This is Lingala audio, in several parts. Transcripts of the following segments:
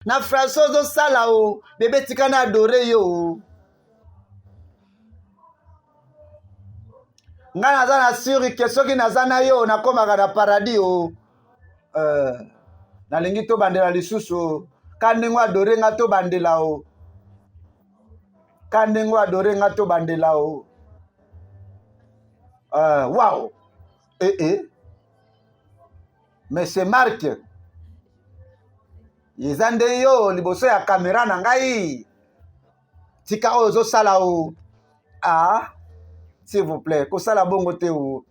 Na français ozosala o bebe tika na adore yo o. Ngai naza na sure ke soki naza na yo nakomaka na paradis o. Nalingi tobandela lisusu ka ndenge adore nga tobandela o. Ka ndenge adore nga tobandela o. Wow. Eh eh. Monsieur Marc, eza nde yo liboso ya kamera na ngai. Tika oyo ozosala o. Ah, s'il vous plaît, kosala bongo te o.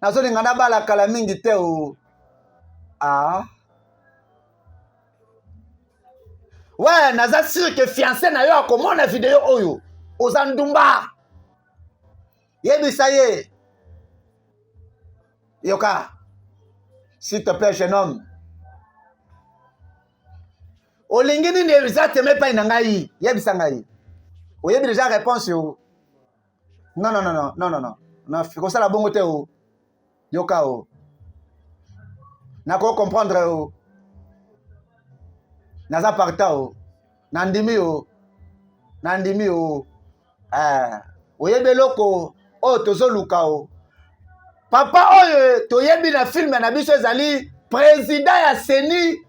Nazolinga nabala kala mingi te o. Ah. Ouais, naza sûr que fiancé na yo akomona video oyo. Oza ndumba. Yebisa ye. Yoka. S'il te plaît, jeune homme. Olingi nini exactement epai na ngai? Yebisa ngai. Oyebi déjà réponse yo. Non, non, non, non, non, non, non. Non, kosala bongo te o. Yoka o. Nako comprendre o. Naza partant o. Nandimi o. Nandimi o. Oyebi eloko oyo tozoluka o. Papa oyo toyebi na film na biso ezali président ya CENI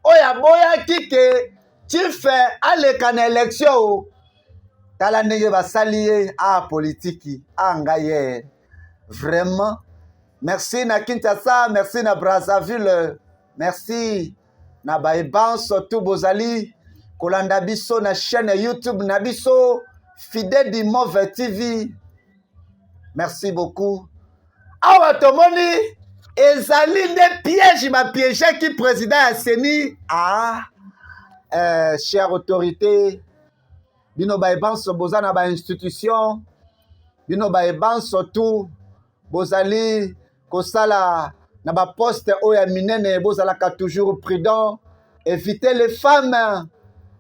oyo aboyaki ke chief aleka na élection o. Tala ndenge basali ye a politiki a ngai ye. Vraiment. Merci na Kinshasa, merci na Brazzaville, merci na baebanso tout bozali kolanda biso na chaîne YouTube na biso Fidèle du Mauve TV. Merci beaucoup. Awa tomoni ezali nde piège ba piégeaki président ya CENI. Ah, chère autorité, bino baebanso boza na ba institution, bino baebanso tout bozali kosala na ba poste oyo ya minene, bozalaka toujours prudent, évitez les femmes,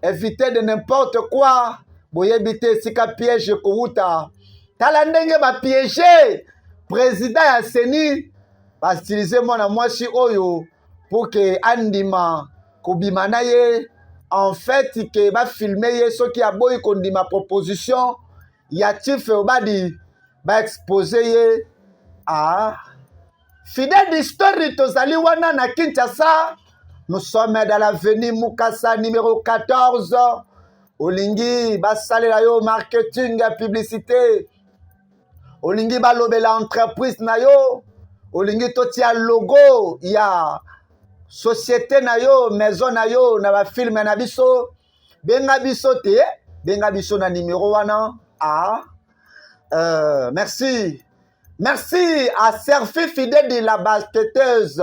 évitez de n'importe quoi. Boyebi te esika piège kowuta. Tala ndenge ba piéger président ya CENI, ba utiliser mwana mwasi oyo pour que andima kobima na ye, en fait que ba filmer ye soki aboyi kondima proposition ya Chief Obadi, ba exposer ye. Ah, Fidèle d'histoire, tozali wana na Kinshasa. Nous sommes dans l'avenue Mukasa numéro 14. Olingi basalela yo marketing ya publicité. Olingi balobela entreprise na yo. Olingi totia logo ya société na yo, maison na yo na ba film na biso. Benga biso te, benga biso na numéro wana. Ah, merci. Merci à Serfi Fidedi, la basketteuse.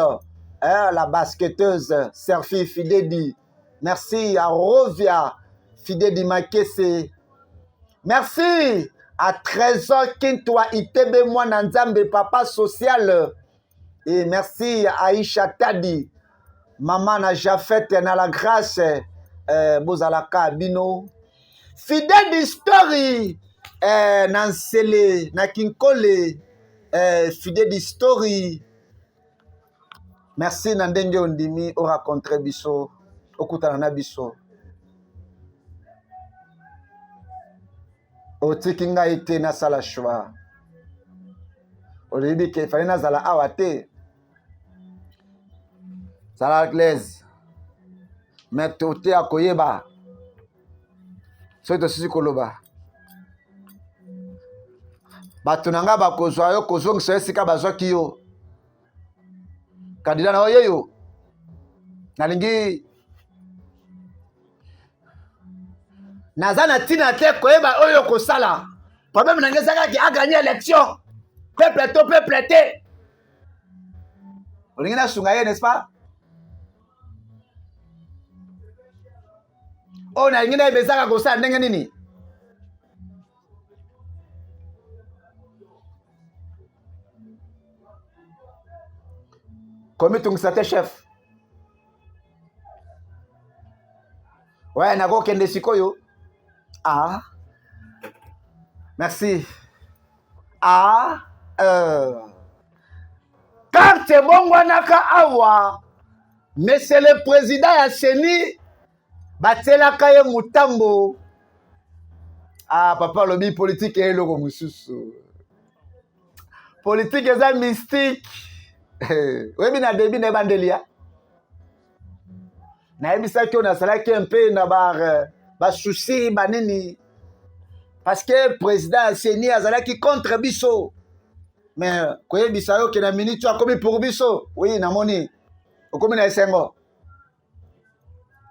Hein, la basketteuse Serfi Fidedi. Merci à Rovia Fidedi Makese. Merci à Trésor Kintwa Itebe Mwana Nzambe, papa social. Et merci à Aisha Tadi, maman na Jafet na la grâce. Bozalaka bino. Fidèle d'history, na Nsele, na Kinkole, fidèle d'history. Merci na ndenge ondimi o rencontrer biso, okutana na biso. Otiki ngai te nasala choix. Oyebi ke fallait nazala awa te. Zala claise. Mais tote ya koyeba. Soki tosisi koloba. Bato na ngai bakozwa yo kozongisa yo esika bazwaki yo. Candidat na yo yeyo. Nalingi naza na ntina te koyeba oyo kosala. Problème na ngai ezalaki a gagner élection. Peuple to peuple te. Olingi nasunga ye, n'est-ce pas? Oyo nalingi nayeba ezaka kosala ndenge nini? Komitungisa te chef. Ouais, nakokende sikoyo. Ah. Merci. Ah, carte ebongwanaka awa. Monsieur le président ya CENI batielaka ye motambo. Ah, papa alobi politike ya eloko mosusu, politike eza mystique. Oyebi na debut na ebandeli ya nayebisaki oyo nazalaki mpe na basusi ba banini, parce que président ya CENI azalaki contre biso, mais koyebisa yo ke na minute oyo akomi pour biso. Oui, namoni okomi na esengo.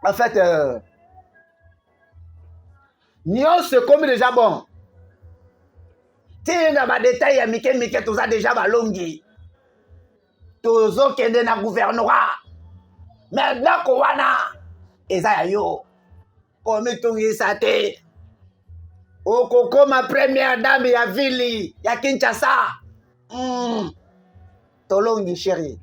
En fait, nyonso ekomi déjà bon, ti na badetail ya mike mike, toza déjà balongi, tozokende na gouvernorat. Mais ndako wana eza ya yo, komitungisa te, okokoma première dame ya ville ya Kinshasa. Tolongi, chéri,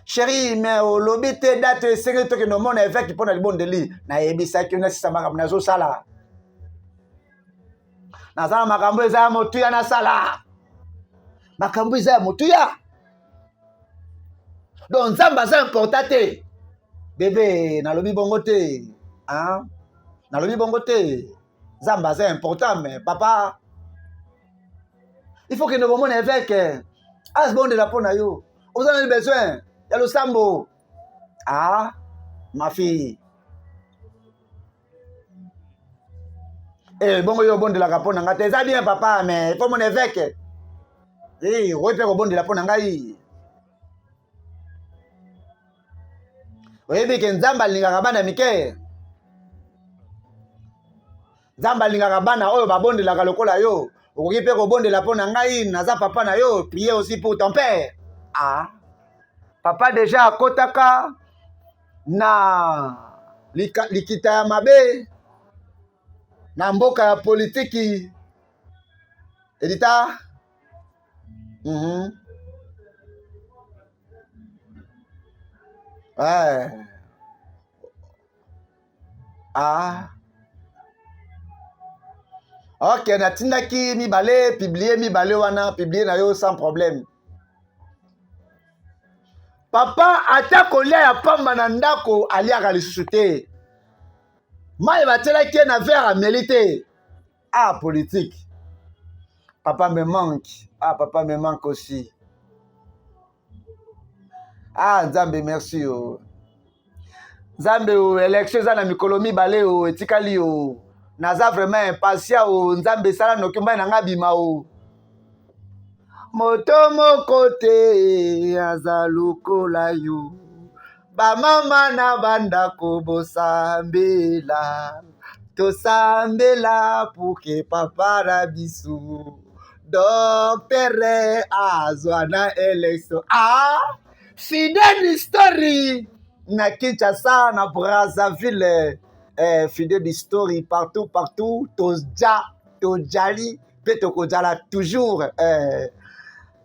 chéri, mais olobi te date esengeli tokende omona évêque mpo na libondeli. Nayebisaki yo nasisa makambo nazosala, naza na makambo eza ya motuya, nasala makambo eza ya motuya. Donc Nzambe aza important te, bébé? Nalobi bongo te, hein? Nalobi bongo te. Nzambe aza important, mais papa, il faut kende komona évêque, azobondela mpo na yo. Oza na besoin ya losambo. Ah, ma fille, eh, bongo yo obondelaka mpo na ngai te? Eza bien, papa, mais il faut mona évêque. Eh, okoki mpe kobondela mpo na ngai. Oyebi ke Nzambe alingaka bana mike, Nzambe alingaka bana oyo babondelaka lokola yo. Okoki mpe kobondela mpo na ngai, naza papa na yo. Prier aussi pour ton père. Ah, papa déjà akotaka na likita ya mabe na mboka ya politiki edita. Ouais. Ah. Ok, natindaki mibale, publie mibale wana, publie na yo sans problème. Papa ata kolia ya pamba na ndako aliaka lisusu te, mai batielaki ye na verre ameli te. Ah, politique, papa me manque. Ah, papa me manque aussi. Ah, Nzambe, merci o Nzambe o. Élection eza na mikolo 2 o etikali o. Naza vraiment impatient o. Nzambe, esala noki mbai na nga bima o. Moto moko te aza lokola yo. Bamama na bandako, bosambela, tosambela pour que papa na biso docteur azwa na élection. Ah, Fidèle Story na Kinshasa, na Brazzaville, eh, Fidèle Story partout, partout toja, tojali mpe tokozala toujours, eh,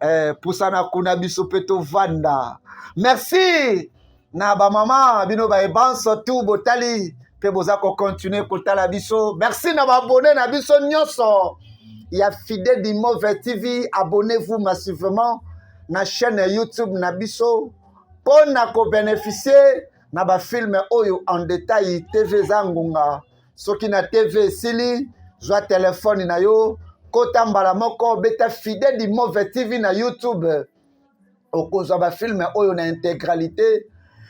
eh, pusana kuna biso mpe tovanda. Merci na bamama bino baebanso tu botali mpe boza kocontinue kotala biso. Merci na baabonnés na biso nyonso ya Fidèle Dimove TV. Abonnez-vous massivement na chaîne ya YouTube na biso mpo na kobénéficie na bafilm oyo en détail. TV eza ngonga, soki na TV esili, zwa telefone na yo, kota mbala moko, beta Fidèle Dimove TV na YouTube, okozwa bafilm oyo na intégralité.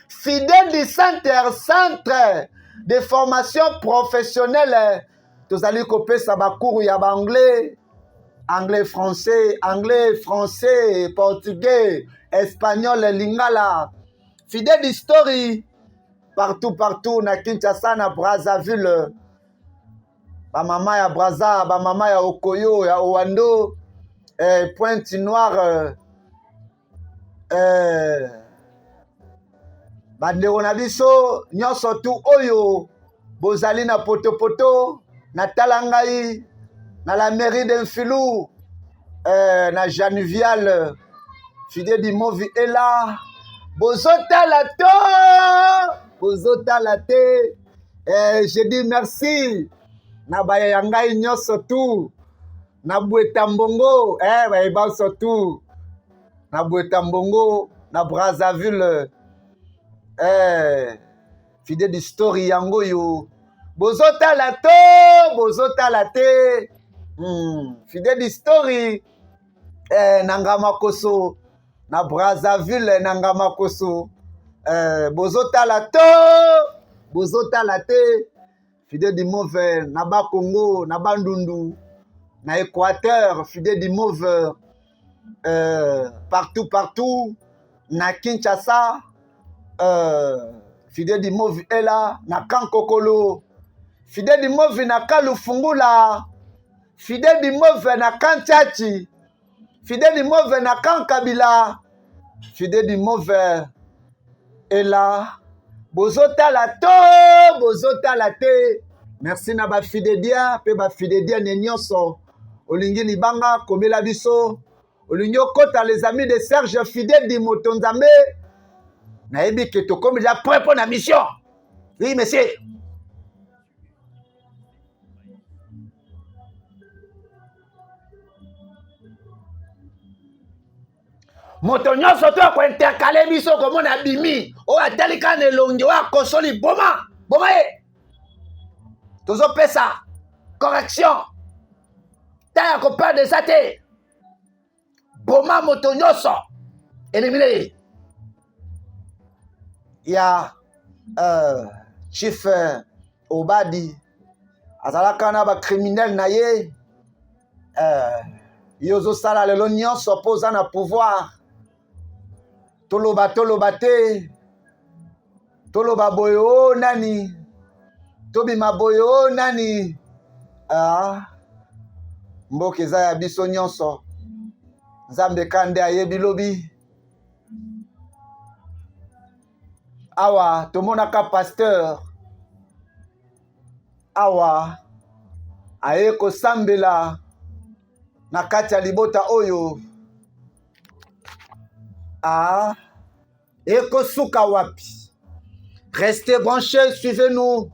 Fidèle du Center, centre de formation professionnelle, tozali kopesa bacours ya baanglais, anglais, français, anglais, français, portugais, espagnol, lingala. Fidèle Story partout, partout na Kinshasa, na Brazzaville, bamama ya Braza, bamama ya Okoyo, ya Owando, eh, Pointe Noire, eh, bandeko na biso nyonso tu oyo bozali na potopoto, na tala ngai na la mairie de Mfilu, eh, na Januvial, Fide Dimovi ela bozotala to bozotala te, eh, je dis merci na baya ya ngai nyonso tu na Bweta Mbongo, eh, bayeba nyonso tu na Bweta Mbongo. na Brazzaville. Eh, fide di story yango oyo bozotala to bozotala te. Fide di story eh, na Ngamakoso na Brazzaville na Ngamakoso eh, bozotala to bozotala te. Fide di Move na Bakongo na Bandundu na Équateur, Fide di Move partout partout na Kinshasa, Fide di Move ela na Kankokolo, Fide di Move na Kalufungula, Fide di Move na Kantiati, Fide di Move na Kankabila, Fide di Move ela bozotala to bozotala te. Merci na ba Fidedia pe ba Fidediane nyonso. Olingi libanga komela biso, olingi okota les amis de Serge Fide di Moto Nzambe. Nayebi ke tokomi déjà prêt pour la mission. Oui monsieur. Moto nyonso to akointerkale biso komona abimi oyo atali kaka na elongi oyo akosoli boma boma ye. Tozopesa correction ta ya koperdre eza te. Boma moto nyonso, elimine ye. Ya chief Obadi azalaka na bacriminel na ye. Yo ozosala lelo nyonso mpo oza na pouvoir. Toloba toloba te, toloba boye o nani, tobima boye o nani. Mboka eza ya biso nyonso. Nzambe ka nde ayebi lobi. Awa tomonaka pasteur awa aye kosambela na kati ya libota oyo. Ekosuka wapi? Restez branchés, suivez-nous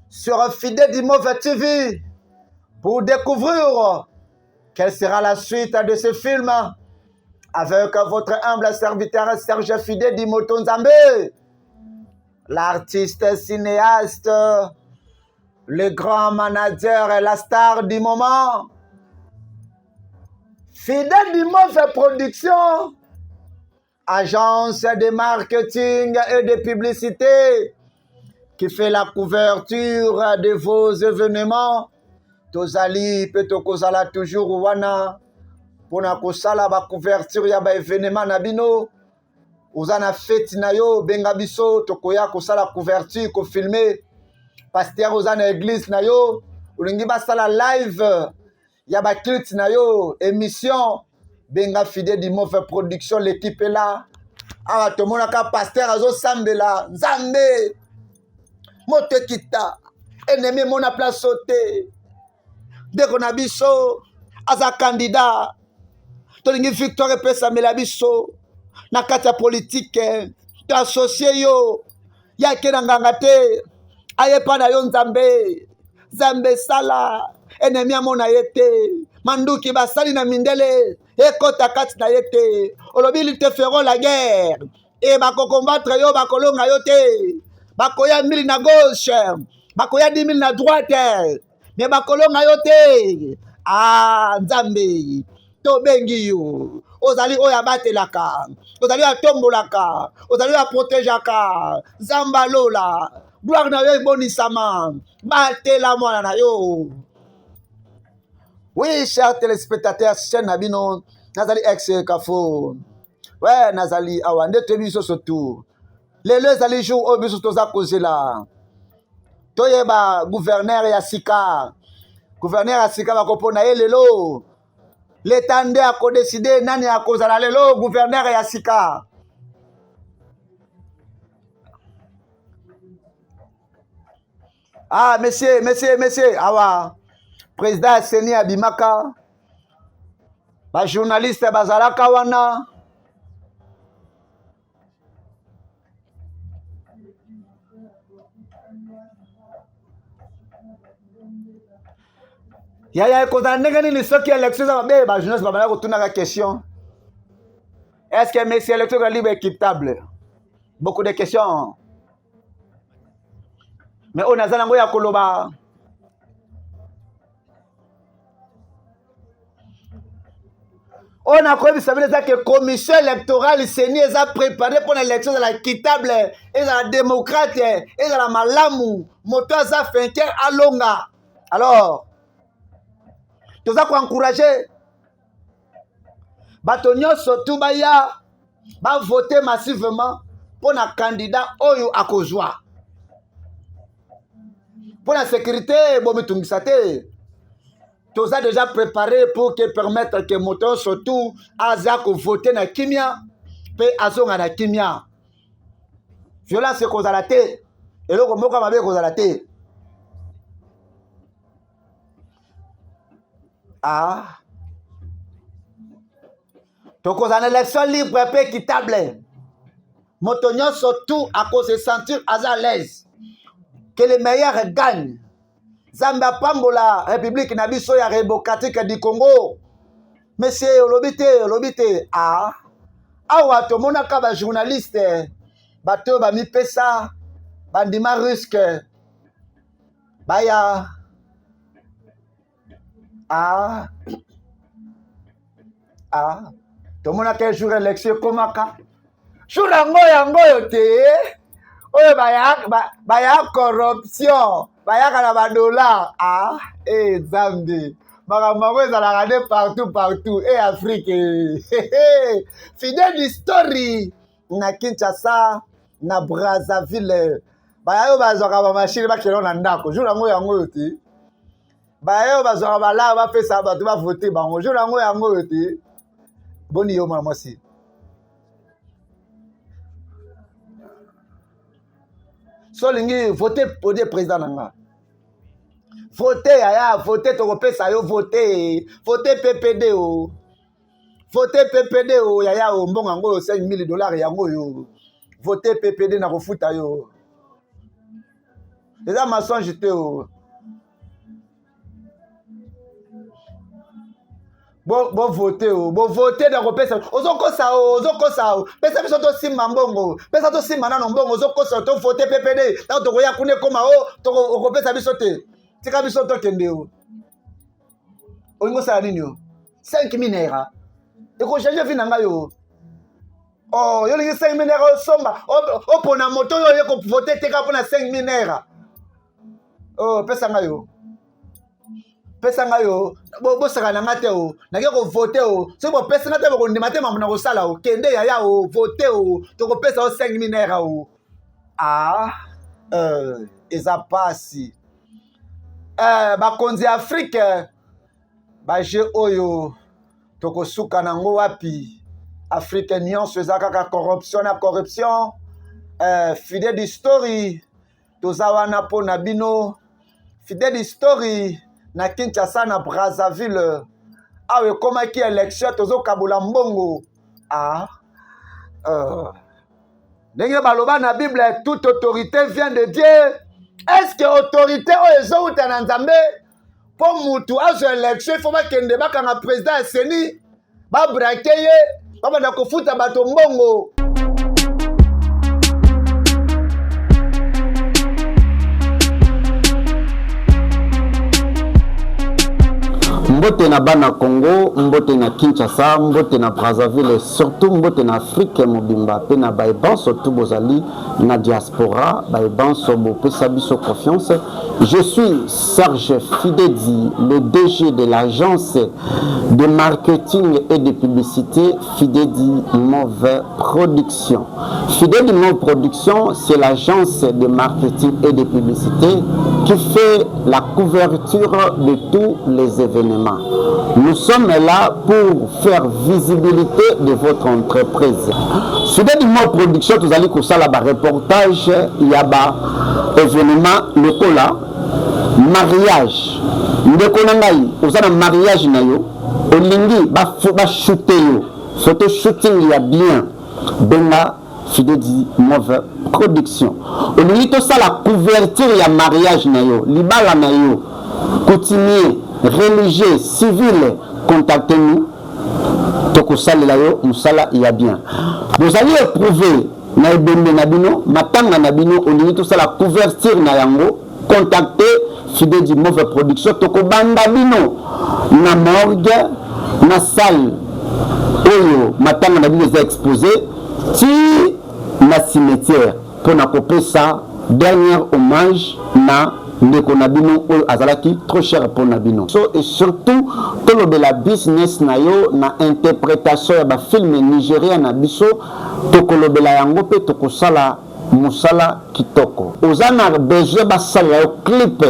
sur Fide di Move TV pour découvrir quelle sera la suite de ce film avec votre humble serviteur Serge Fide di Moto Nzambe, l'artiste cinéaste, le grand manager et la star du moment. Fide di Move Production, agence de marketing et de publicité qui fait la couverture de vos événements. Tozali pe tokozala toujours wana pona kosala ba couverture ya ba événement na bino. Oza na fête na yo, benga biso tokoya kosala couverture, ko filmer. Pasteur oza na église na yo, olingi basala live ya ba culte na yo, émission, benga Fide di Move Production, l'équipe est là. Awa tomonaka pasteur azosambela Nzambe moto ekita, ennemi mona place te, ndeko na biso aza candidat, tolingi victoire epesamela biso na kati ya politique, to associe yo yake na nganga te, ayepa na yo Nzambe. Nzambe sala ennemi amona ye te, manduki basali na mindele ekota kati na ye te. Olobi ils te feront la guerre e bakokombattre yo, bakolonga yo te, bakoya 1000 na gauche, bakoya 10 000 na droite, me bakolonga yo te. Nzambe tobengi yo, ozali oyo abatelaka, ozali oyo atombolaka, ozali oyo aprotegeaka. Nzambe alola, gloire na yo ebonisama, batela mwana na yo. Oui, chers téléspectateurs, chaîne na bino, nazali ex Kafo. Ouais, nazali awa nde toyebi biso surtout. Lelo ezali jour oyo biso toza kozela. Toyeba gouverneur ya sika. Gouverneur ya sika bakopona ye lelo. L'État nde akodeside nani akozala lelo gouverneur ya sika. Monsieur, monsieur, monsieur, awa président ya CENI abimaka, ba journaliste bazalaka wana. Yaya ekozala ndenge nini soki élection eza mabe? Ba journaliste babanda kotunaka question. Est-ce que monsieur électoral libre équitable? Beaucoup de questions. Mais oyo naza nango ya koloba oyo nakoyebisa bino eza ke commission électorale ceni eza prépare mpo na élection ezala équitable ezala démocrate ezala malamu moto aza vainqueur alonga alors toza koencourage bato nyonso tu baya bavote massivement mpo na candidat oyo akozwa mpo na sécurité bomitungisa te toza déjà préparé pour que permettre que moto nyonso tu aza kovote na kimia mpe azonga na kimia violence ekozala te eloko moko ya mabe ekozala te ah tokozala na élection libre mpe équitable moto nyonso tout akose sentir aza à l'aise que le meilleur gagne nzambe apambola république na biso ya démocratique du congo monsieur olobi te olobi te ah awa tomonaka bajournaliste bato oyo bamipesa bandima risque baya ah ah tomonaka jour élection ekomaka jour yango yango oyo te oyo baya, ba, baya corruption bayaka na badollar ah e eh, nzambe makambo yango ezalaka nde partout partout e afrique fidèle story na kinshasa na brazzaville baya oyo bazwaka bamashine bakende na ndako jour yango yango oyo te baya oyo bazwaka balaa bapesa bato bavote bango jour yango yango oyo te boni yo mwana mwasi so olingi vote podie président na nga vote yaya vote tokopesa yo vote vote ppd o vote ppd o yaya o mbongo yango oyo 5000 dollars yango oyo vote ppd na kofuta yo eza mensonge te o bovote o bovote na kopesa ozokosa o ozokosa o pesa biso tosimba mbongo pesa tosimba nano mbongo ozokosa tovote ppd ntango tokoya kuna ekoma o okopesa biso te tika biso tokende o olingi osala nini o 5000 naira ekochange vi na ngai o oh yo olingi 5000 naira osomba opona moto oyo oye kovote teka mpona 5000 naira oh pesa ngai o pesa ngai o bosaka na ngai te o nake kovote o soki bopesi ngai te bokondima te mambo na kosala o kende yaya o vote o tokopesa o 5000 naira o ah euh, eza pasi eh, bakonzi ya afrike baje oyo tokosuka nango wapi afrike nyonso eza kaka corruption na corruption eh, fide di story toza wana mpo na bino fide di story na kinshasa na brazzaville awa ekomaki election tozokabola mbongo ah, uh. ndenge baloba na bible toute autorité vient de dieu est ce que autorité oyo ezowuta na nzambe mpo mutu azwa élection ifo bakende bakanga président ya seni babrake ye babanda kofuta bato mbongo Mbote na bana Congo, mbote na Kinshasa, mbote na Brazzaville et surtout mbote na Afrique mobimba pe na baye banso tout bozali na diaspora, baye banso bopesa biso confiance. Je suis Serge Fidedi, le DG de l'agence de marketing et de publicité Fidedi Move Production. Fidedi Move Production, c'est l'agence de marketing et de publicité qui fait la couverture de tous les événements. Nous sommes là pour faire visibilité de votre entreprise. Fidedi Move Production, tozali kosala ba reportage ya ba événement lokola mariage. Ndeko na ngai, oza na mariage na yo, olingi ba ba shooter yo, photo shooting ya bien, benga Fidedi Move Production. Olingi tosala couverture ya mariage na yo, libala na yo, coutumier, religieux, civil, contactez-nous. Tokosalela yo mosala ya bien. Bozali eprouve na ebembe na bino, matanga na bino, olingi tosala couverture na yango, contacte Fide du Mauve Production, tokobanda bino na morgue, na salle oyo matanga na bino eza expose ti na cimetière mpo na kopesa dernier hommage na ndeko na bino oyo azalaki trop cher mpo na bino. So et surtout tolobela business na yo na interpretation ya ba film Nigeria na biso, tokolobela yango mpe tokosala mosala kitoko. Oza na besoin basalela yo clip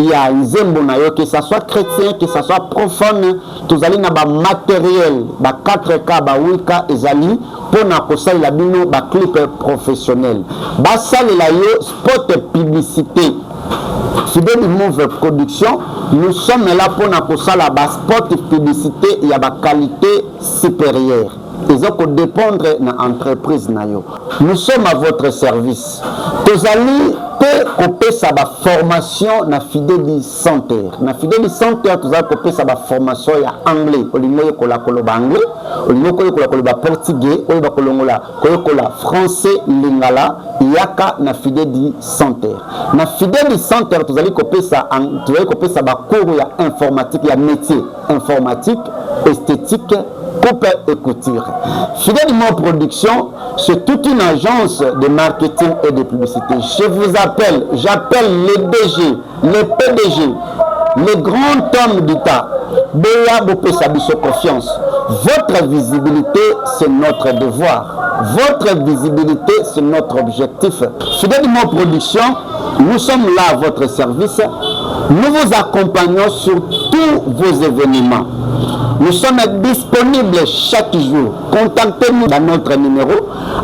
ya nzembo na yo, que ça soit chretien, que ça soit profane, tozali na ba materiel ba 4K ba 8K ezali mpo na kosalela bino ba clip professionnel. Basalela yo spot publicité. Fideli Move Production, nous sommes là mpo na kosala ba spot publicité ya ba qualité supérieure. Eza ko dépendre na entreprise na yo. Nous sommes à votre service. Tozali pe kopesa ba formation na Fideli Center. Na Fideli Center tozali kopesa ba formation ya anglais. Olingi oyekola koloba anglais, olingi koyekola koloba portugais, oyeba kolongola koyekola français, lingala, yaka na Fideli Center. Na Fideli Center tozali kopesa tozali kopesa ba cours ya informatique ya métier informatique, esthétique, coupe et couture. Fidèle Mo Production, c'est toute une agence de marketing et de publicité. Je vous appelle, j'appelle les DG, les PDG, les grands hommes d'État. Boya bopesa biso confiance. Votre visibilité, c'est notre devoir. Votre visibilité, c'est notre objectif. Fidèle Mo Production, nous sommes là à votre service. Nous vous accompagnons sur tous vos événements. Nous sommes disponibles chaque jour. Contactez-nous dans notre numéro.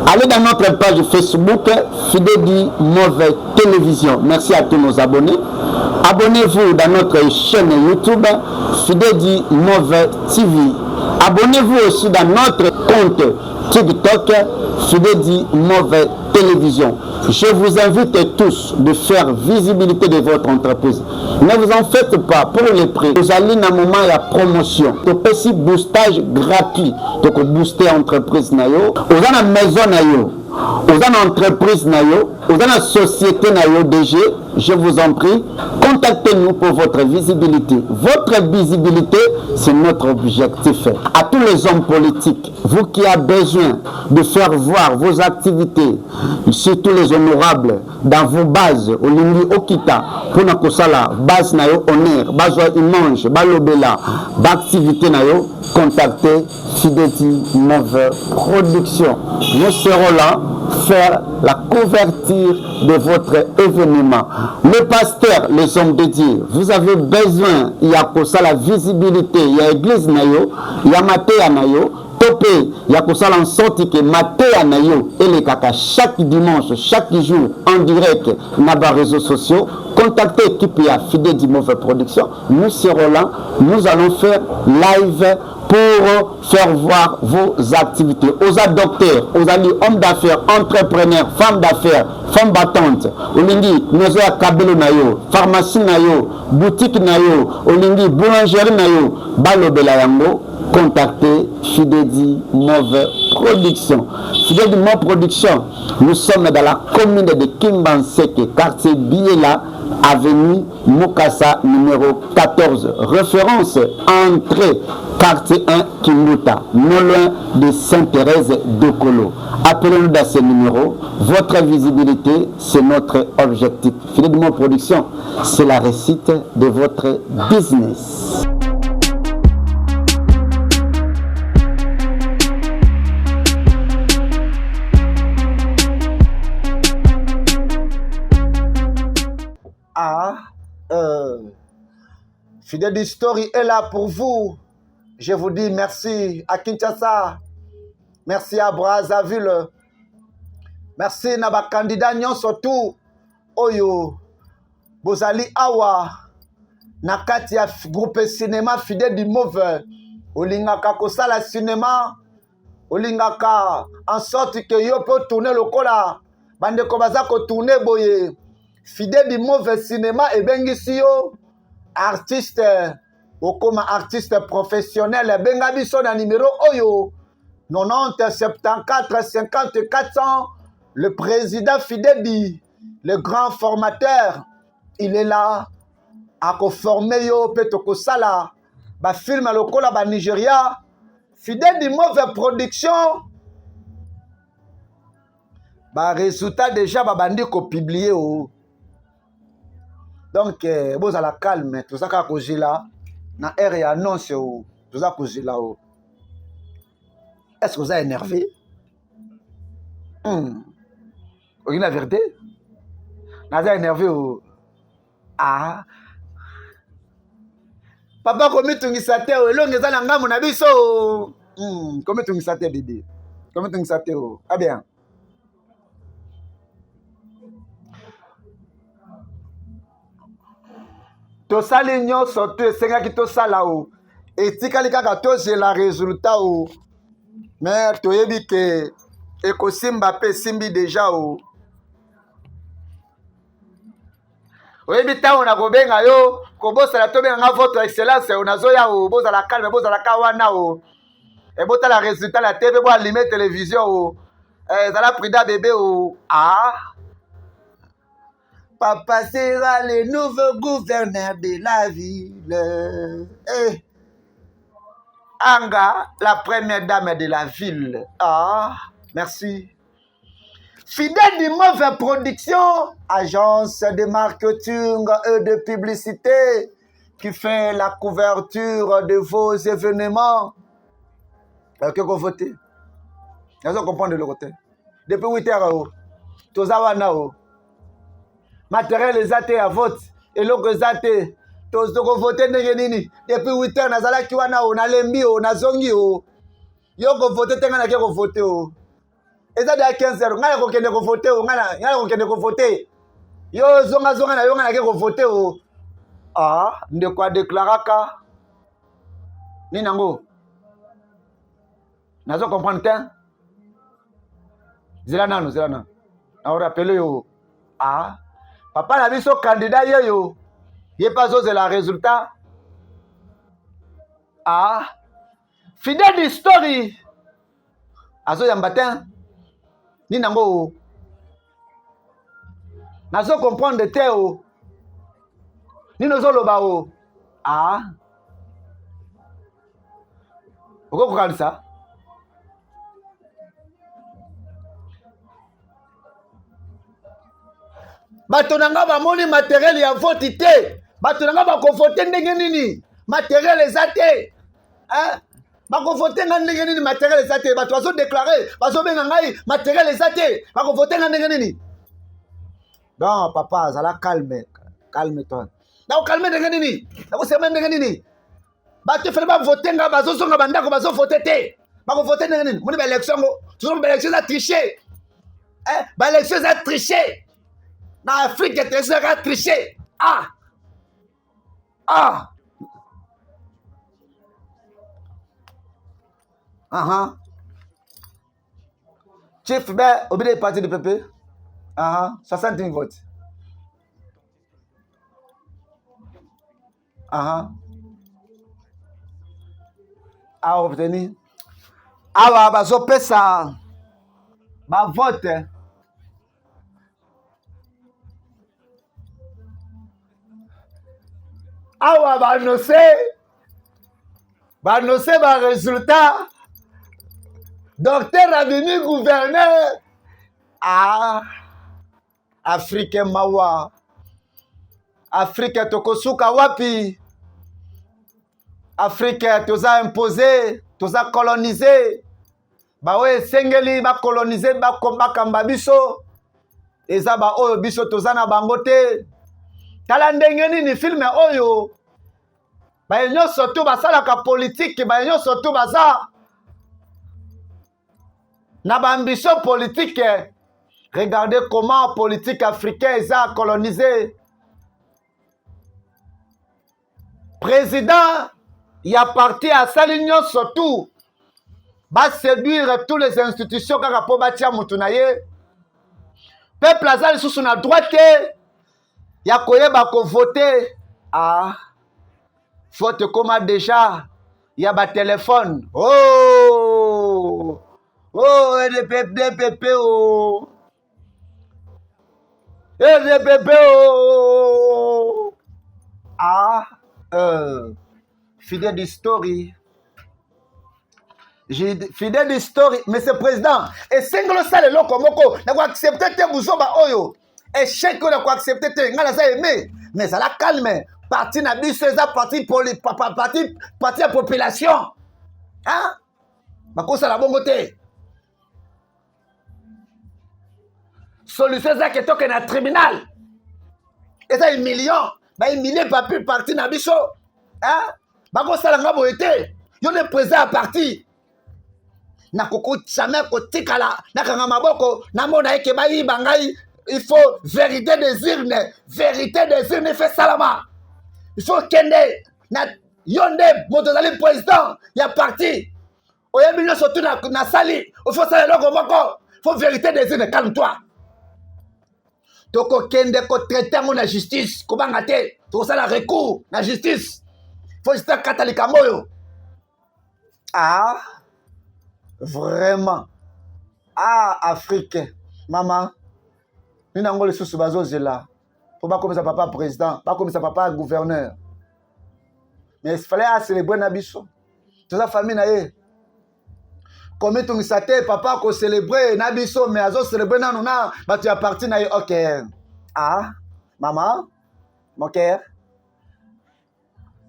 Allez dans notre page Facebook Fidedi Mauve Télévision. Merci à tous nos abonnés. Abonnez-vous dans notre chaîne YouTube Fidedi Mauve TV. Abonnez-vous aussi dans notre compte TikTok Fidedi Mauve Télévision. Je vous invite tous de faire visibilité de votre entreprise. Ne vous en faites pas pour les prix. Vous allez dans moment ya promotion. Topesi boostage gratuit. Toko booster entreprise na yo. Oza na maison na yo. Oza na entreprise na yo. Oza na société na yo DG. Je vous en prie, contactez-nous pour votre visibilité. Votre visibilité, c'est notre objectif. À tous les hommes politiques, vous qui avez besoin de faire voir vos activités, surtout les honorables, dans vos bases, olingi okita, pona kosala base na yo honneur, bazwa image, balobela, ba activité na yo, contactez Fideti Move Production. Nous serons là faire la couverture de votre événement. Le pasteur, les hommes de Dieu, vous avez besoin, il y a la visibilité, il y a église na yo, il y a mateya na yo, to mpe ya kosala en sorte que mateya na yo elekaka chaque dimanche, chaque jour en direct na ba réseaux sociaux. Contactez équipe ya Fidedi Move Production, nous serons là, nous allons faire live pour faire voir vos activités. Oza docteur, ozali homme d'affaires, entrepreneur, femme d'affaires, femme battante, olingi maison ya kabelo na yo, pharmacie na yo, boutique na yo, olingi boulangerie na yo, balobela yango, contactez Fidedi Move Production. Fidedi Move Production, nous sommes dans la commune de Kimbanseke, quartier Biela, avenue Mukasa numéro 14. Référence entrée quartier 1 Kimbuta, non loin de Sainte-Thérèse d'Okolo. Appelez-nous dans ce numéro. Votre visibilité, c'est notre objectif. Fidedi Move Production, c'est la réussite de votre business. Ah, Fidèle Story est là pour vous. Je vous dis merci à Kinshasa, merci à Brazzaville, merci na ba candidat nyonso tout oyo bozali awa na kati ya groupe cinéma Fidèle du Mauve. Olingaka kosala cinéma, olingaka en sorte que yo mpe otourne lokola bandeko baza kotourne boye. Fidèle du Mauve cinéma ebengisi yo artiste. Okoma artiste professionnel, benga biso na numero oyo 90 74 50 400. Le président Fidebi, le grand formateur, il est là akoforme yo mpe tokosala bafilme lokola banigeria. Fidebi Move Production, baresultat déjà babandi kopublie o. Donc bozala calme, toza kaka kozela na heure ya annonce o, toza kozela o. Est ce que oza énervé? Olingi la vérité, naza énervé o. Ah papa, komitungisa te o, elongi eza na ngambo na biso o. Komitungisa te bibi, komitungisa te o. Ah bien, tosali nyonso to esengaki tosala o, etikali kaka tozela résultat o. Mais toyebi ke ekosimba mpe esimbi déjà o. Oyebi ntango na kobenga yo, kobosana tobenga nga votre excellence o, nazoya o. Bozala calme, bozala ka wana o. Ebotala résultat na TV, boalime télévision o. Ezala prudent bébé o. Ah papa sera le nouveau gouverneur de la ville. Eh. Anga, la première dame de la ville. Ah, merci. Fidèle du Mauvais Production, agence de marketing et de publicité qui fait la couverture de vos événements. Ok, ko voter. Nazo comprendre le côté. Depuis 8 heures, oh. Toza wana oh. Matériel eza te ya vote, eloko eza te. Tokovote ndenge nini? Depuis 8 heures nazalaki wana o, nalembi o, nazongi o. Yo kovote te, ngai nake kovote o. Eza deya 15 heures, ngai nakokende kovote o, ngai nakokende kovote. Yo zongazonga na yo, ngai nake kovote o. Ah, ndeko adeklaraka nini yango? Nazo comprendre te. Zela nanu, zela nanu, nakorapele yo. Ah papa na biso candidat yeyo, ye mpe azozela résultat. Ah Fidèle Story azoyamba te, nini yango? Nazo comprendre te o, nini ozoloba o? Ah, okokokanisa bato na nga bamoni materiel ya vote te. Bato na nga bakovote ndenge nini? Materiel eza te, hein? Bakovote nga ndenge nini? Materiel eza te. Bato bazodeklare, bazobenga ngai, materiel eza te, bakovote nga ndenge nini? Donc papa, azala calme, calme toi. Nakokalme ndenge nini? Nakosema ndenge nini? Bato efele bavote nga, bazozonga bandako, bazovote te, bakovote ndenge nini? Moni baélection yango, tozomona baélection eza triche, eh, baélection eza triche na Afrique, élection ezaka triche. Ah ah aha, chief be obide parti du PP. Aha, 60 000 votes. Aha, a obtenu. Awa bazopesa bavote. Awa baannonce, baannonce baresultat, docteur abimi gouverneur. Ah Afrique mawa, Afrique tokosuka wapi? Afrique toza impose, toza colonise. Baoyo esengeli bakolonize, bakamba biso eza baoyo biso toza na bango te. Tala ndenge nini filme oyo, baye nyonso tu basalaka politike, baye nyonso tu baza na baambition politique. Regardez comment politique africain eza colonisé. Président ya parti asali nyonso tu baséduire tous les institutions kaka mpo batia motu na ye. Peuple aza lisusu na droit te ya koyeba kovote. Ah. Faute ekoma deja ya batelefone. Oh! Oh, EDPP, DPP, oh! EDPP, oh! Ah, fidèle story. Fidèle du story, monsieur président, esengeli osala eloko moko na koaccepte te buzoba oyo, échec oyo na koaccepte te. Ngai naza aimé, mais ezala calme. Parti na biso eza parti poli, parti, parti ya population, hein? Bakosala bongo te. Solution eza ke tokende na tribunal. Eza humiliant, bahumilie papi parti na biso, hein? Bakosala nga boye te. Yo nde président ya parti, nakoki jamais kotikala nakanga maboko namona eke bayiba ngai. Il faut vérité des urnes, vérité des urnes efe salama. Il faut kende na yo nde moto ozali président ya parti, oyebi nyonso tu nasali. Il faut sala eloko moko, faut vérité des urnes. Calme toi, tokokende kotraite yango na justice, kobanga te, tokosala recours na justice. Faut justice akata likambo oyo. Ah, vraiment, ah, Afrique, mama, nini yango lisusu bazozela mpo bakomisa papa président, bakomisa papa gouverneur? Mais il fallait acélébrer na biso, toza famille na ye. Komitungisa te, papa akocélébre na biso, mais azocélébre nanu na bato ya parti na ye. Ok, ah, mama, mon cœur,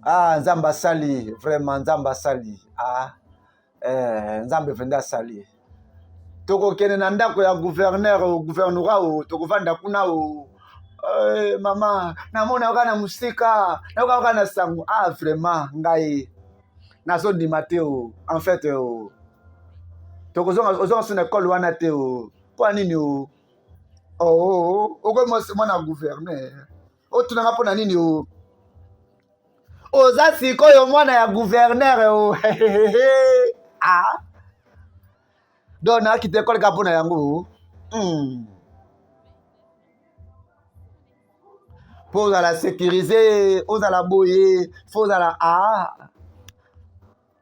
ah, Nzambe asali, vraiment Nzambe asali. Ah, Nzambe mpenza asali. Tokokende na ndako ya gouverneur, gouvernorat o tokovanda kuna o. Mama, namona kaka na mosika, nayoka kaka na sango. Ah, vraiment, ngai nazondima te o. En fait o, tokozonga, ozonga so na ekole wana te o. Mpo nini o? Oh, okomi mwana gouverneur, otunanga mpo na nini o? Oza sikoyo mwana ya gouverneur o. Ah, donc nakita ekole kaka mpo na yango? Mpo ozala sécurisé, ozala boye, fo ozala. Ah,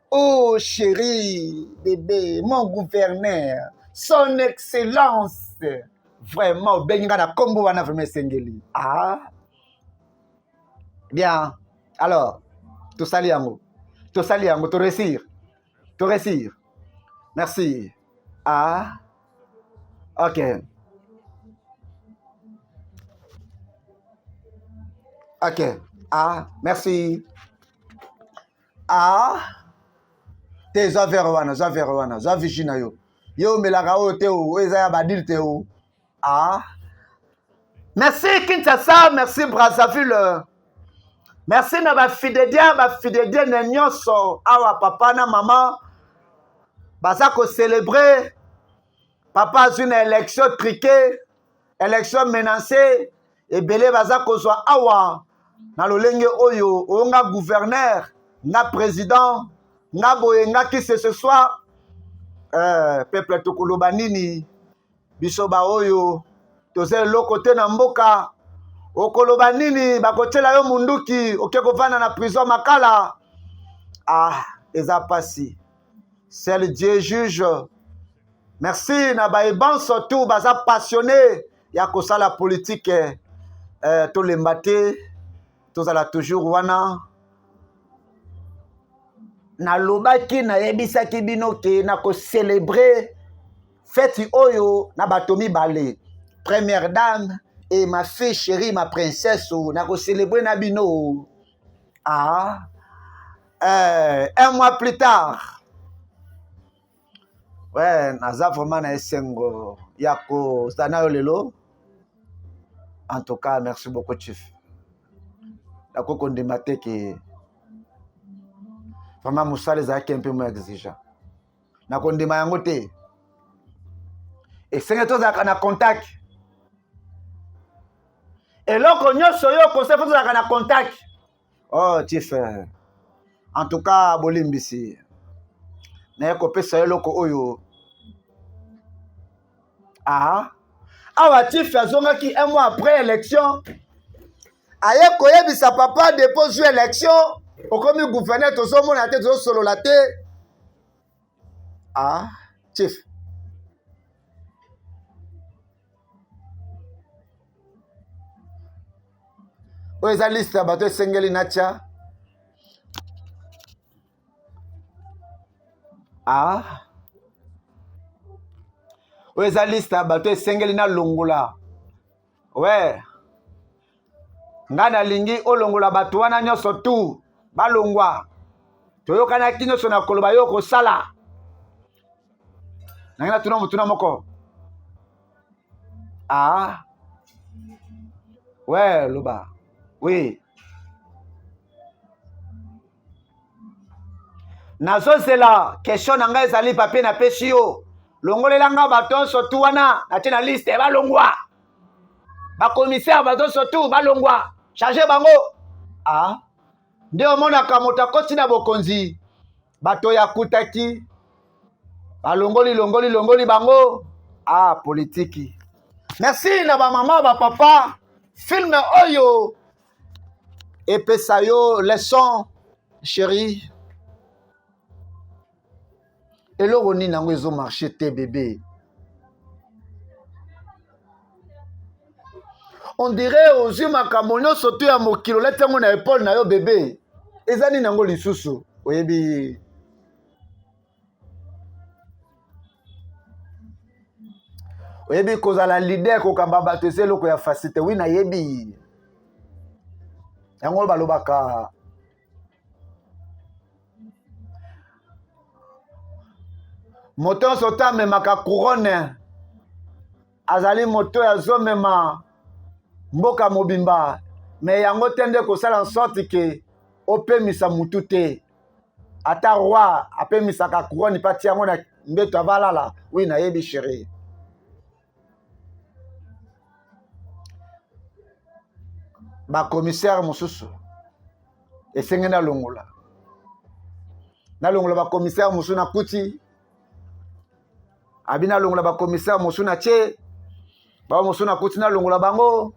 oh chéri bébé, mon gouverneur, son excellence, vraiment obengi nga na nkombo wana, vraiment esengeli. Ah, bien, alors tosali yango, tosali yango, toréussir, toréussir. Merci. Ah, ok, ok, ah, merci. Ah te, zwa verre wana, zwa verre wana, zwa Vichy na yo. Yo omelaka oyo te, oyo eza ya badulte o. Ah, merci Kinshasa, merci Brazzaville, merci na bafidédien, bafidédienne nyonso awa. Papa na mama baza kocélébre. Papa azwi na élection truquée, élection menacée. Ebele baza kozwa awa na lolenge oyo oyo nga gouverneur, nga président, nga boye, nga qui que ce soit. Peuple, tokoloba nini? Biso baoyo toza eloko te na mboka, okoloba nini? Bakotiela yo munduki, oke kovanda na prison Makala. Ah, eza pasi. Seul Dieu juge. Merci na bayebanso tu baza passionné ya kosala politike. Tolemba te, tozala toujours wana. Nalobaki, nayebisaki bino ke nakocélébre feti oyo na bato mibale, première dame et ma fille chérie, ma princesse. Nakocélébre na bino. Ah, un mois plus tard, ouais, naza vraiment na esengo ya kozala na yo lelo. En tout cas, merci beaucoup, chief. Nakoki kondima te ke vraiment mosala ezalaki un peu moins exigeant. Nakondima yango te. Esenge tozalaka na contact. Eloko nyonso oyo okosala, fo tozalaka na contact. Oh chief, en tout cas bolimbisi, naye kopesa eloko oyo. Ah, awa chief azongaki un mois après élection, aye koyebisa papa: depuis ozwi élection. Okomi gouverneur, tozomona te, tozosolola te. Ah, chief. Oyo eza liste ya bato esengeli natya. Ah. Oyo eza liste ya bato esengeli nalongola. We. Ngai nalingi olongola bato wana nyonso tu balongwa. Toyokanaki nyonso na koloba yo kosala. Nangi natuna motuna moko. Ah. We, loba. Oui. Nazozela question na ngai ezali papier napesi yo. Longolela nga bato nyonso tu wana natie na liste balongwa. Bakomisere bato nyonso tu balongwa. Charge bango. Ah. Nde omonaka moto akoti na bokonzi bato oyo akutaki balongoli longoli longoli bango. Ah, politiki. Merci na bamama bapapa. Film oyo epesa yo leçon chérie. Eloko nini yango ezo marche te bebe? On dirait ozwi makambo nyonso to ya mokili olati yango na épaule na yo bebe. Eza nini yango lisusu? Oyebi oyebi kozala leader, kokamba bato eza eloko ya facile te. Oui, nayebi yango balobaka moto nyonso to amemaka couronne azali moto oyo azomema mboka mobimba, me yango te nde kosala sorte ke opemisa mutu te. Ata roi apemisaka couronne mpe atia yango na mbeto avalala. Oui, nayebi chérie. Bakomisere mosusu esengeli nalongola, nalongola bakomisere mosusu nakuti abi, nalongola bakomisere mosusu na tie bango mosusu nakuti, nalongola bango.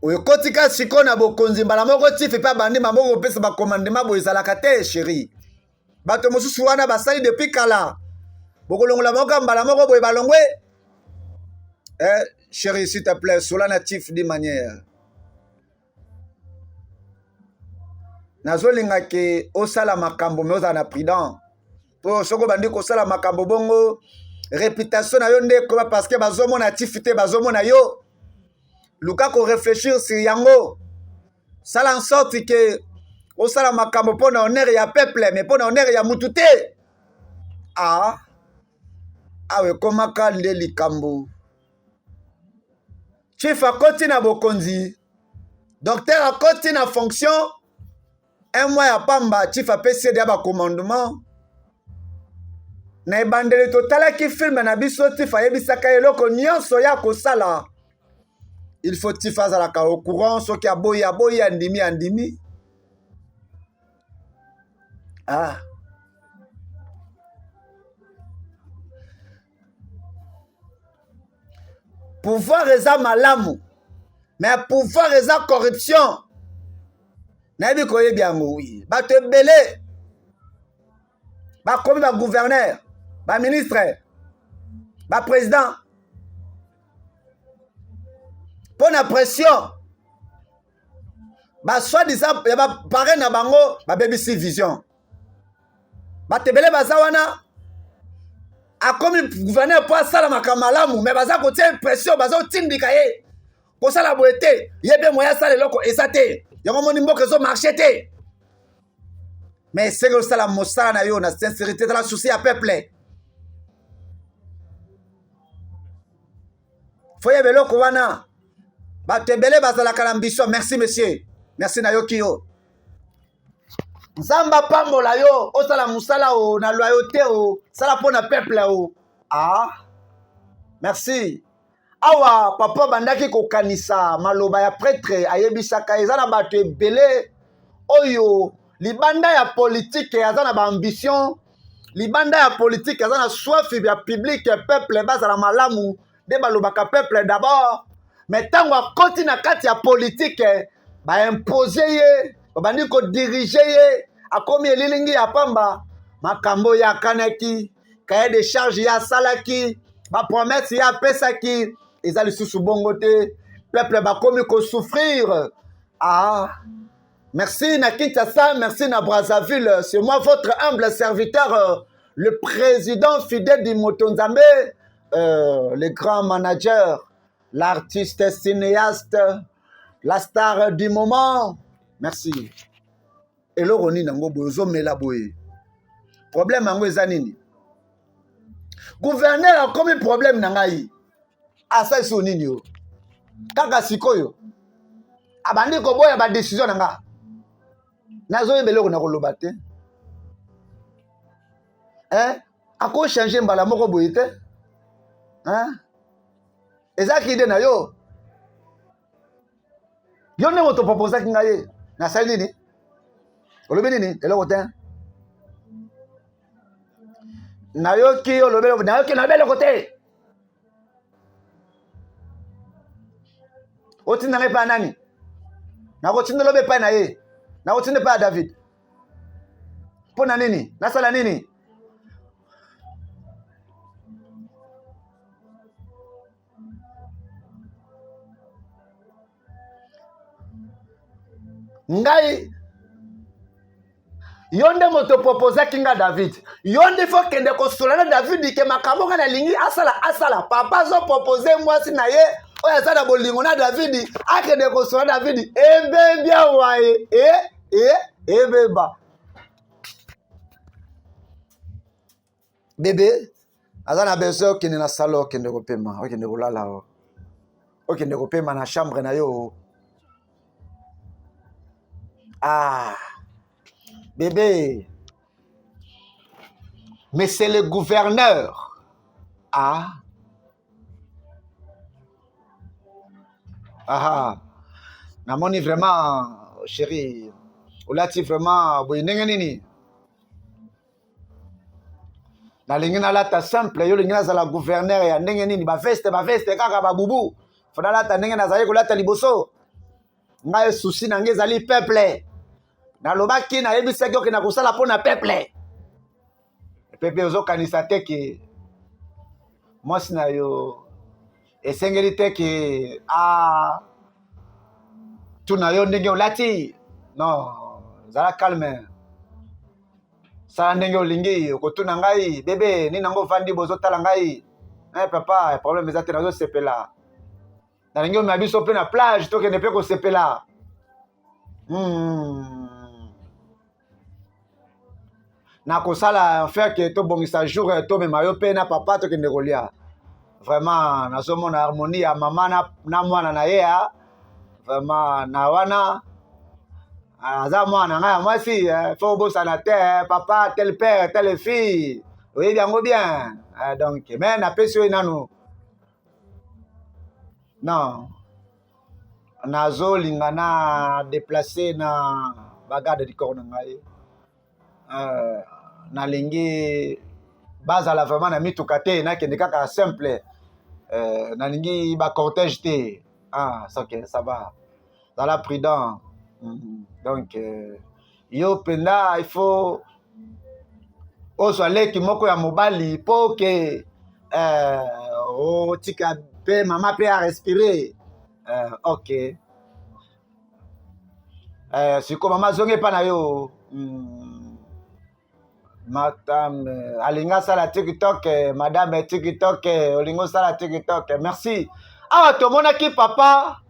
Okotika sikoyo na bokonzi mbala moko tifi mpe abandi maboko kopesa bakomandema boye ezalaka te chérie. Bato mosusu wana basali depuis kala, bokolongola bango kaka mbala moko boye balongwe. Eh, chérie, s'il te plaît, sola na chief di manière. Nazolinga ke osala makambo me ozala na prudent, po soki obandi kosala makambo bongo réputation na yo nde ekoba, parce que bazomona chief te, bazomona yo. Luka ko réfléchir sur yango, sala en sorte ke osala makambo mpo na honneur ya peuple, mais mpo na honneur ya mutu te. Ah, awa ekomaka nde likambo. Chief akoti na bokonzi, docteur akoti na fonction un mois ya pamba, chief apesi ye deya bacommandement. Na ebandeli totalaki filme na biso, chief ayebisaka eloko nyonso ya kosala. Il faut chief azalaka au courant, soki aboyi aboyi, andimi andimi. Ah. Pouvoir eza malamu, mais pouvoir eza corruption. Nayebi koyebi yango. Wi, bato ebele bakomi bagouverneur, baministre, baprésident mpo na pression basoi-disant ya bapare na bango babebisi vision. Bato ebele baza wana, akomi gouverneur mpo asala makambo malamu, me baza kotia pression, bazotindika ye kosala boye te, ye mpe moya asala eloko eza te. Yango moni mboka ezomarche te. Mais esengeli osala mosala na yo na sincérité, tala souci ya peuple. Foyeba eloko wana, bato ebele bazalaka na ambition. Merci monsieur, merci, nayoki yo. Nzambe apambola yo, osala mosala o na loyauté, o sala mpo na peuple o. Ah, merci. Awa papa bandaki kokanisa maloba ya prêtre ayebisaka, eza na bato ebele oyo libanda ya politike aza na baambition, libanda ya politike aza na soif ya public, peuple bazala malamu, nde balobaka peuple d'abord. Me ntango akoti na kati ya politike, baimpose ye, babandi kodirige ye, akomi elilingi ya pamba. Makambo ye akanaki, cahier de charge ye asalaki, bapromese ye apesaki, eza lisusu bongo te. Peuple bakomi kosouffrir. Ah, merci na Kinshasa, merci na Brazzaville. C'est moi votre humble serviteur, le président fidèle du Moto Nzambe, le grand manager, l'artiste cinéaste, la star du moment. Merci. Eloko nini yango boye ozomela boye? Problème yango eza nini? Gouverneur akomi problème na ngai. Asalisi yo nini yo? Kaka sikoyo abandi koboya ba décision na nga. Nazoyeba eloko na koloba te. Hein? Ako changer mbala moko boye te. Hein? Ezalaki ide na yo. Yo nde moto proposaki ngai ye. Nasali nini? Olobi nini? Eloko te. Nayoki yo olobi eloko, nayoki nalobi eloko te. Otinda ngai epai ya nani? Nakotinda lobi epai na ye. Nakotinda epai ya David. Mpo na nini? Nasala nini? Ngai yo nde moto proposaki nga David, yo nde fo kende kosola na David ke makambo nga nalingi asala asala. Papa azopropose mwasi na ye oyo aza na bolingo na David, akende kosola David. Ebebi awa ye e e ebeba bebe aza na besoin. Okende na salon, okende kopema, okende kolala, okende kopema na chambre na yo. Ah bébé, mais c'est le gouverneur. Ah aha, namoni vraiment chéri olati vraiment boye ndenge nini? Nalingi nalata simple, yo olingi nazala gouverneur ya ndenge nini? Baveste baveste kaka babubu, fo nalata ndenge nazali kolata liboso. Ngai susi na ngai ezali peuple. Nalobaki, nayebisaki okenda kosala mpo na peuple. Peuple ozokanisa te ke mwasi na yo esengeli te ke a tuna yo ndenge olati. Non, zala calme, sala ndenge olingi. Okotuna ngai bebe nini yango ovandi bozotala ngai? Eh, papa, problème eza te, nazosepela. Nalingi omema biso mpe na plage, tokende mpe kosepela. Nakosala faire ke tobongisa jour tomema yo mpe na papa tokende kolia. Vraiment nazomona harmonie ya mama na, na mwana na ye ya vraiment na wana aza mwana na ngai ya mwasi. Fo obosana te, papa tel père telle fille, oyebi yango bien. Donc mais napesi oyo nanu non, nazolinga na déplacer na bagarde du corps na ngai. Nalingi bazala vraiment na mituka te, nakende kaka simple. Nalingi bacortège te. Ah, ok, ça va, zala prudent. Donc yo mpenza il faut ozwa leki moko ya mobali mpo ke otika mpe mama mpe arespire. Ok, sikoyo mama azongi epa na yo. Madame alingi asala TikTok. Madame TikTok, olingi osala TikTok? Merci. Awa tomonaki papa,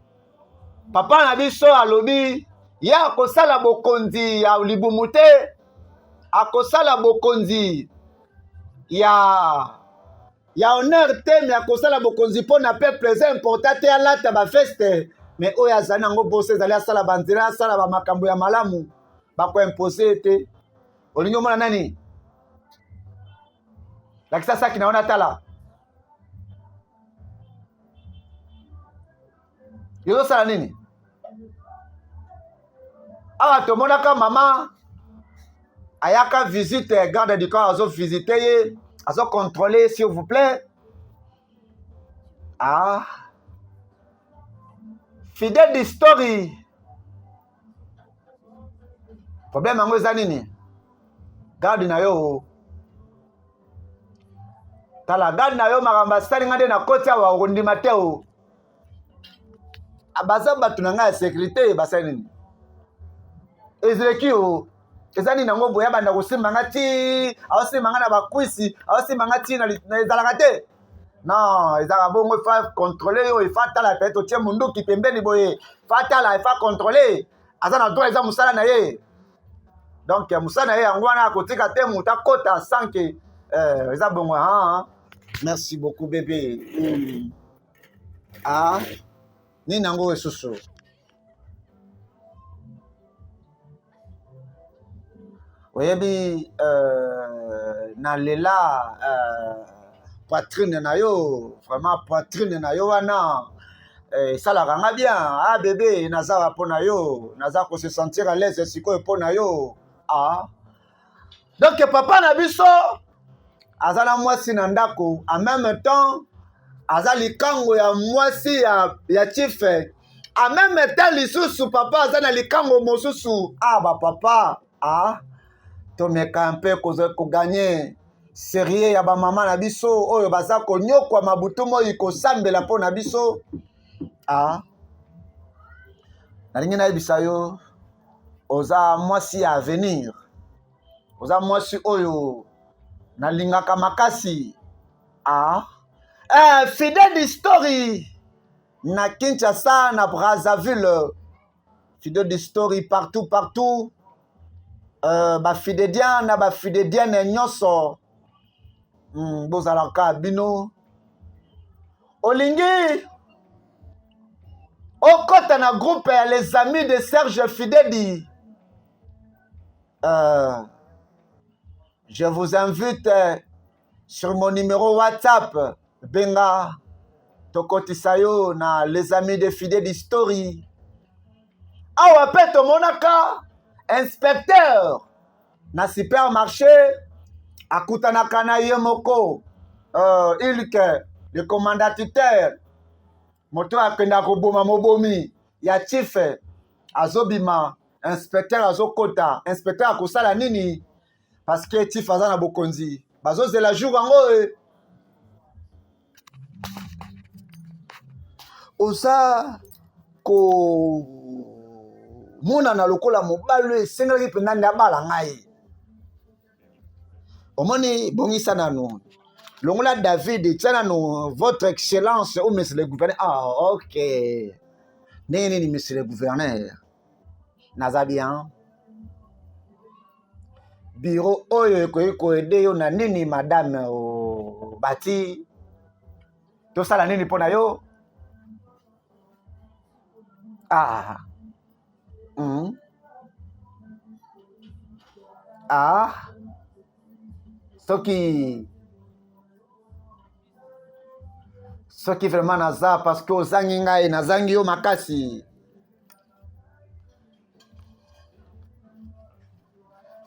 papa na biso alobi ye akosala bokonzi ya libumu te, akosala bokonzi ya honneur te, me akosala bokonzi mpo na peuple. Eza important te alata baveste, me oyo azali nango boso ezali asala banzela, asala bamakambo ya malamu, bakoimpose ye te. Olingi omona nani? Lakisa saki na yo natala. Yo ozosala nini awa? Tomonaka mama ayaka visite, garde du corps azovisite ye, azocontrôle. S'il vous plaît. Ah, Fidèle di story. Problème yango eza nini? Garde na yo. Tala garde na yo makambo asali nga nde nakoti awa okondima te o. Ah, baza bato na ngai ya sécurité basali nini? Ezalaki o eza nini yango boye abanda kosimba nga ti aosimba nga na bakwisi aosimba nga ti ezalaka te non ezalaka bongo fa contrôle yo efa tala peut-être otie munduki pembeni boye fa tala efa contrôle aza na droit eza mosala na ye donc mosala na ye yango wana akotika te moto akota sans que euh, eza bongo ah, merci beaucoup bébé mm. ah nini yango lisusu oyebi euh, na lela euh, poitrine na yo vraiment poitrine na yo wana eh, esalaka nga bien ah bebe naza mpo na yo naza ko se sentir à l'aise sikoyo mpo na yo ah donc papa na biso aza na mwasi na ndako en même temps aza likango ya mwasi ya, ya chief en même temps lisusu papa aza na likango mosusu ah bapapa ah tomeka mpe koganye serie ya bamama na biso oyo baza konyokwama butu moi kosambela mpo na biso ah nalingi nayebisa yo oza mwasi ya avenir oza mwasi oyo nalingaka makasi ah. Eh, fidèle story na Kinshasa na Brazzaville fidèle story partout partout euh, bafidédien na bafidédienne nyonso mm, bozalaka bino olingi okota na groupe ya les amis de Serge Fidedi euh, je vous invite sur mon numéro WhatsApp benga tokotisa yo na les amis de Fidedi Story awa mpe tomonaka inspecteur na supermarché akutanaka na ye moko uh, ilke le commandataire moto akenda koboma mobomi ya chief azobima inspecteur azokota inspecteur akosala nini parce que chief aza na bokonzi bazozela jour yango e oza komonana lokola mobali oyo esengelaki mpenza nde abala ngai omoni bongisa nanu longola david tia nanu votre excellence ou monsieur le gouverneur ah ok ndenge nini monsieur le gouverneur naza bien biro oyo ekoki koede yo na nini madame oh, bati tosala nini mpo na yo ah. mm. ah. soki soki vraiment naza parce que ozangi ngai nazangi yo makasi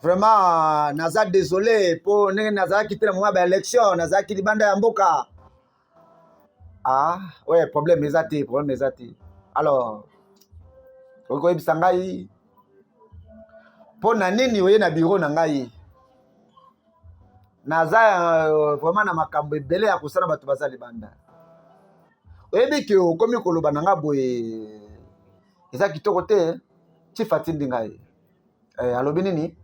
vraiment naza désolé mpo ndenge nazalaki te na moma ba élection nazalaki libanda ya mboka ah ouais problème eza te problème eza te alors okoki koyebisa ngai mpo na nini oye na biro na ngai naza euh, vraiment na makambo ebele ya kosala bato baza libanda oyebi ke okomi koloba na nga boye eza kitoko te chief atindi ngai eh, alobi nini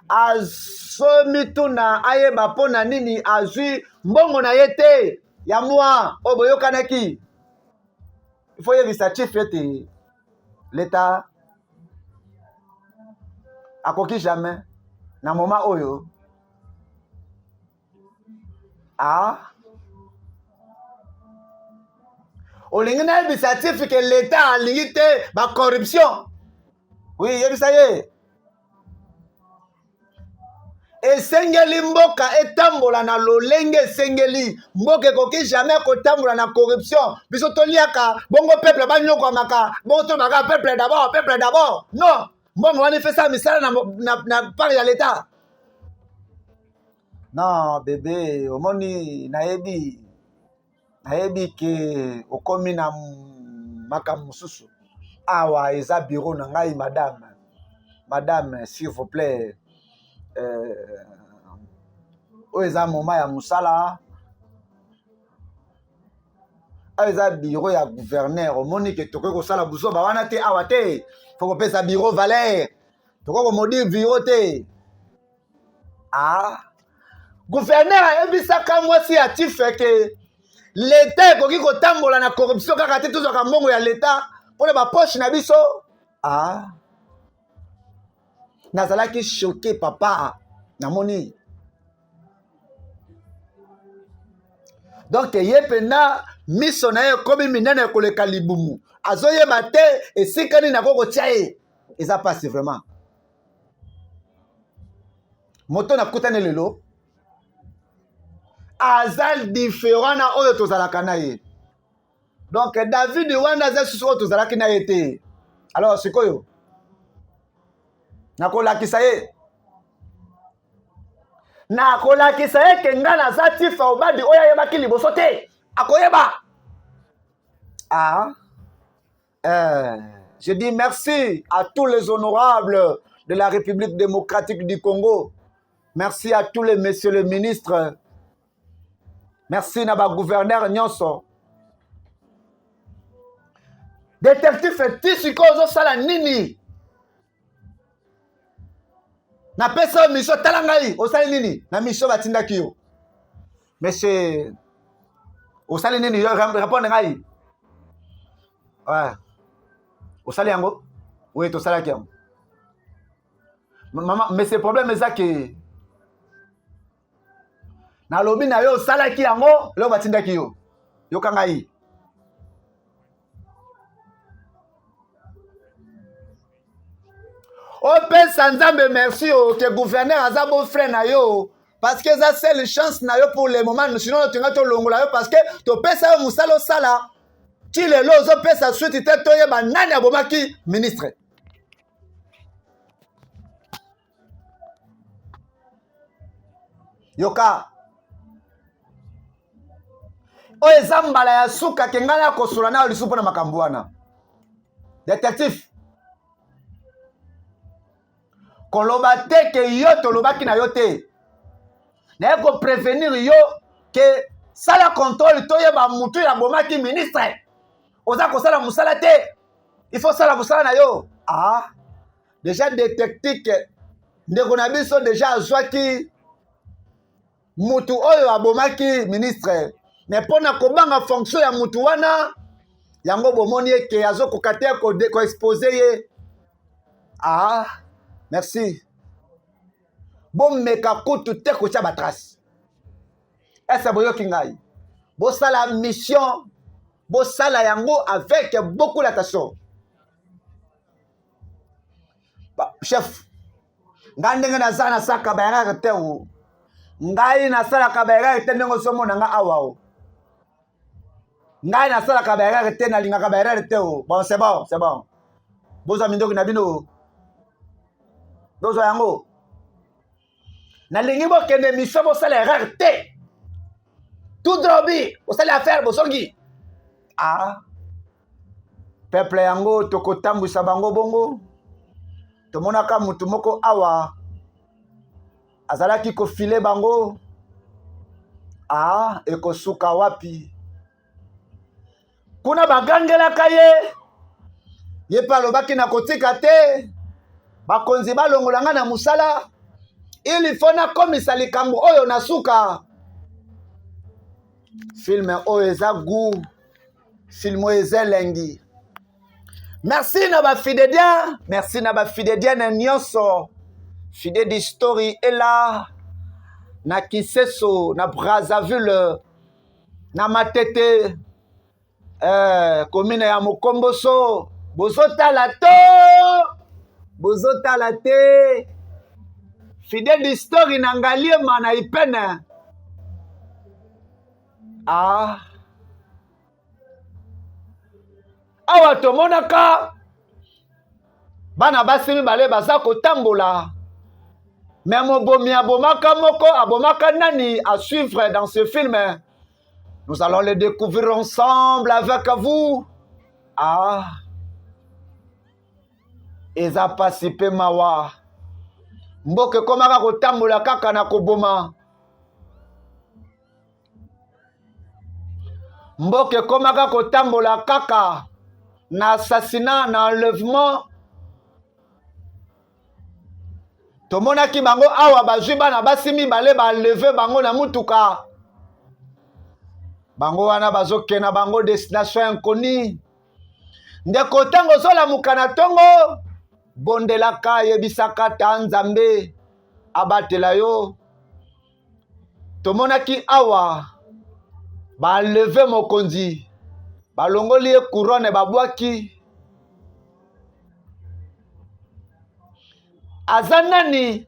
azomituna ayeba mpo na nini azwi mbongo na ye te ya mwa oyo boyokanaki ifo yebisa chief ete leta akoki jamais na moment oyo ah olingi nayebisa tifi ke leta alingi te bacorruption wi yebisa ye esengeli mboka etambola na lolenge esengeli mboka ekoki jamais kotambola na corruption biso toliaka bongo peuple banyokwamaka bongo tolobaka peuple d'abord peuple d'abord non mbongo wana efesa misala na, na, na part ya leta non bebe omoni nayebi Nayebi ke okomi na makambo mosusu. Awa eza bureau na ngai madame. Madame, s'il vous plaît. Euh, oyo eza moment ya mosala. Awa eza bureau ya gouverneur. Omoni ke tokoki kosala buzoba wana te awa te. Faut kopesa bureau valeur. Tokoki komodire bureau te. Ah, gouverneur ayebisaka mwasi ya tife ke leta ekoki kotambola na corruption kaka te, tozwaka mbongo ya leta mpo na bapoche na biso. Ah, nazalaki choke papa, namoni donc ye mpenza miso na ye ekomi minene koleka libumu, azoyeba te esika nini akoki kotia ye. Eza mpasi vraiment. Moto nakutani lelo aza différent na oyo tozalaka na ye. Donc David wana aza susu oyo tozalaki na ye te. Alors sikoyo nakolakisa ye, nakolakisa ye ke nga naza Tifa Obadi oyo ayebaki liboso te, akoyeba. Ah, je dis merci à tous les honorables de la République démocratique du Congo. Merci à tous les messieurs les ministres. Merci na ba gouverneur nyonso. Détective ti sikoyo ozosala nini? Napesa yo mission, tala ngai, osali nini? Na mission batindaki yo. Monsieur, osali nini? Yo répondre ngai. Ouais. Osali yango? Oui, tosalaki yango. Maman, mais ce problème eza ke nalobi na yo osalaki yango, lelo batindaki yo. Yoka ngai. Opesa Nzambe merci o ke gouverneur aza beau frère na yo, parce que eza seule chance na yo pour le moment, sinon tolinga tolongola yo parce que topesa yo mosala osala ti lelo ozopesa suite te, toyeba nani abomaki ministre. Yoka, oyo eza mbala ya suka ke ngai nakosola nayo lisusu mpo na makambo wana. Detective, koloba te ke yo tolobaki na yo te. Naye koprevenir yo ke sala contrôle, toyeba mutu ya bomaki ministre. Oza kosala mosala te, il faut sala mosala na yo. Ah, déjà detective ndeko na biso déjà azwaki mutu oyo abomaki ministre, mais mpo na kobanga fonction ya mutu wana, yango bomoni eke azokoka te koexpose ye. Ah, merci. Bomeka kutu te kotia batrace. Ese boyoki ngai? Bosala mission, bosala yango avec beaucoup d'attention. Chef, ngai ndenge naza nasalaka ba erreur te o. Ngai nasalaka ba erreur te ndenge ozomona nga awa o. Ngai nasalaka ba erreur te, nalingaka ba erreur te o. Bon, c'est bon, c'est bon. Bozwa mindoki na bino. Bozwa yango. Nalingi bokende mission, bosala erreur te. Tout drobi, bosali affaire, bozongi. Ah, peuple yango tokotambwisa bango bongo. Tomonaka mutu moko awa azalaki kofile bango. Ah, ekosuka wapi? Kuna bagangelaka ye, ye mpe alobaki na kotika te, bakonzi balongola nga na mosala, il faut nakomisa likambo oyo na suka. Filme oyo eza goût, filme oyo eza elengi. Merci na ba fidédiens, merci na ba fidédiennes nyonso. Fidé di story ela na Kiseso, na Brazzaville, na Matete, commune ya Mokomboso. Bozotala to bozotala te. Fidé di story na Ngaliema na Ipene. Ah, awa tomonaka bana basi mibale baza kotambola, me mobomi abomaka moko, abomaka nani? À suivre dans ce film. Nous allons le découvrir ensemble avec vous. Ah, eza pasi mpe mawa. Mboka ekomaka kotambola kaka na koboma. Mboka ekomaka kotambola kaka na assassinat, na enlèvement. Tomonaki bango awa bazwi bana basi mibale, baleve bango na mutuka. Bango wana bazokenda bango destination inconnue. Ndeko, ntango ozolamuka na ntongo, bondelaka, yebisaka ta Nzambe abatela yo. Tomonaki awa baleve mokonzi, balongoli ye couronne, babwaki. Aza nani?